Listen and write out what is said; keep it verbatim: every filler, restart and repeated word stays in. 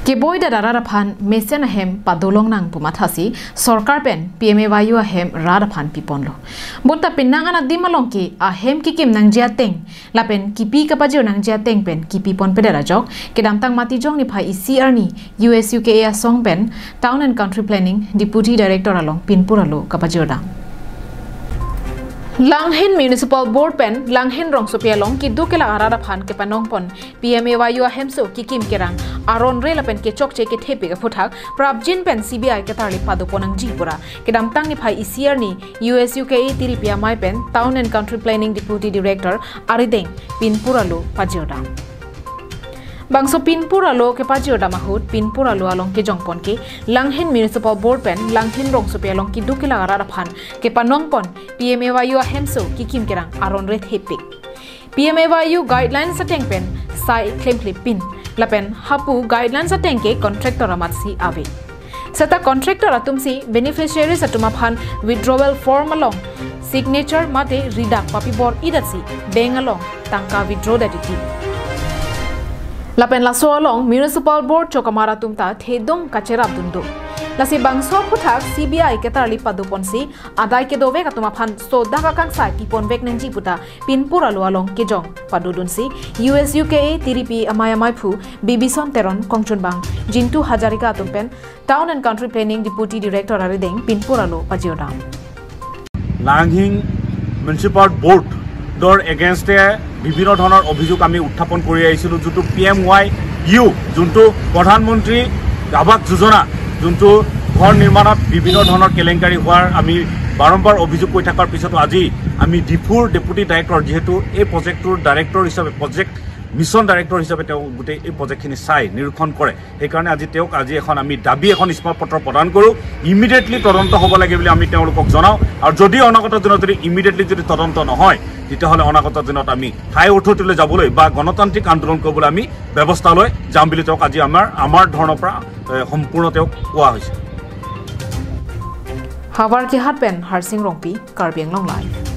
Keboi dada rat aphan mesen ahem padolong nang pu mathasi sorkar pen P M A Y U ahem rat aphan piponlo. Bonta penang an adim along ke ahem kikim nangji ateng lapen kipi kapajir nangji ateng pen kipipon pedet ajok kedamtang Matijong niphai isi arni U S U K A asong pen Town and Country Planning Deputy Director along pinpur alo kapajir dam. Langhin Municipal Board pen Langhin rongsopi along keduk kelak arat aphan kepanongpon P M A Y U ahemso kikim kerang aron re lapen kechokche kethepik aphuthak prapjin pen C B I ketarli padopon nangji pura kedamtang niphai isi arni U S U K A tiripi amei pen Town and Country Planning Deputy Director arideng pinpur alo pajir dam. Bangso pinpur alo kepajir dam ahut pinpur alo along kejongpon ke Langhin Municipal Board pen Langhin rongsopi along keduk kelak arat aphan kepanongpon P M A Y U ahemso kikim kerang aron re thepik. P M A Y U guidelines ateng pen sai klemkle pin lapen hapu guidelines ateng ke contractor amatsi ave. Seta contractor atumsi beneficiaries atum aphan withdrawal form along signature mate ridak papibor idatsi bank along tangka withdraw dati. Lapen laso along Municipal Board chokamar atum ta thedung kacherap dun do. Lasi bangso aphuthak C B I ketarli padoponsi adai kedovek atum aphan sodak akangsai piponvek nangji puta pinpur alo along kejong padodunsi U S U K A tiripi amei amaiphu Bibison Teron kongchunbang Jintu Hazarika atum pen Town and Country Planning Deputy Director arideng pinpur alo pajir dam. লাংহিং মিউনিচিপাল বৰ্ডৰ এগেইনষ্টে বিভিন্ন ধৰণৰ অভিযোগ আমি উত্থাপন কৰি আহিছিলোঁ, যোনটো পি এম ৱাই ইউ, যোনটো প্ৰধানমন্ত্ৰী আৱাস যোজনা, যোনটো ঘৰ নিৰ্মাণত বিভিন্ন ধৰণৰ কেলেংকাৰী হোৱাৰ আমি বাৰম্বাৰ অভিযোগ কৰি থকাৰ পিছতো আজি আমি ডিফুৰ ডেপুটি ডাইৰেক্টৰ, যিহেতু এই প্ৰজেক্টটোৰ ডাইৰেক্টৰ হিচাপে, প্ৰজেক্ট মিছন ডাইৰেক্টৰ হিচাপে তেওঁ গোটেই এই প্ৰজেক্টখিনি চাই নিৰীক্ষণ কৰে, সেইকাৰণে আজি তেওঁক আজি এখন আমি দাবী এখন স্মাৰক পত্ৰ প্ৰদান কৰোঁ। ইমিডিয়েটলি তদন্ত হ'ব লাগে বুলি আমি তেওঁলোকক জনাওঁ। আৰু যদি অনাগত দিনত যদি ইমিডিয়েটলি যদি তদন্ত নহয়, তেতিয়াহ'লে অনাগত দিনত আমি হাই অথৰিটিলৈ যাবলৈ বা গণতান্ত্ৰিক আন্দোলন কৰিবলৈ আমি ব্যৱস্থা লৈ যাম বুলি তেওঁক আজি আমাৰ আমাৰ ধৰণৰ পৰা এ, সম্পূৰ্ণ তেওঁক কোৱা হৈছে। Havarkehat pen Harsing Rongpi, Karbi Anglong Live.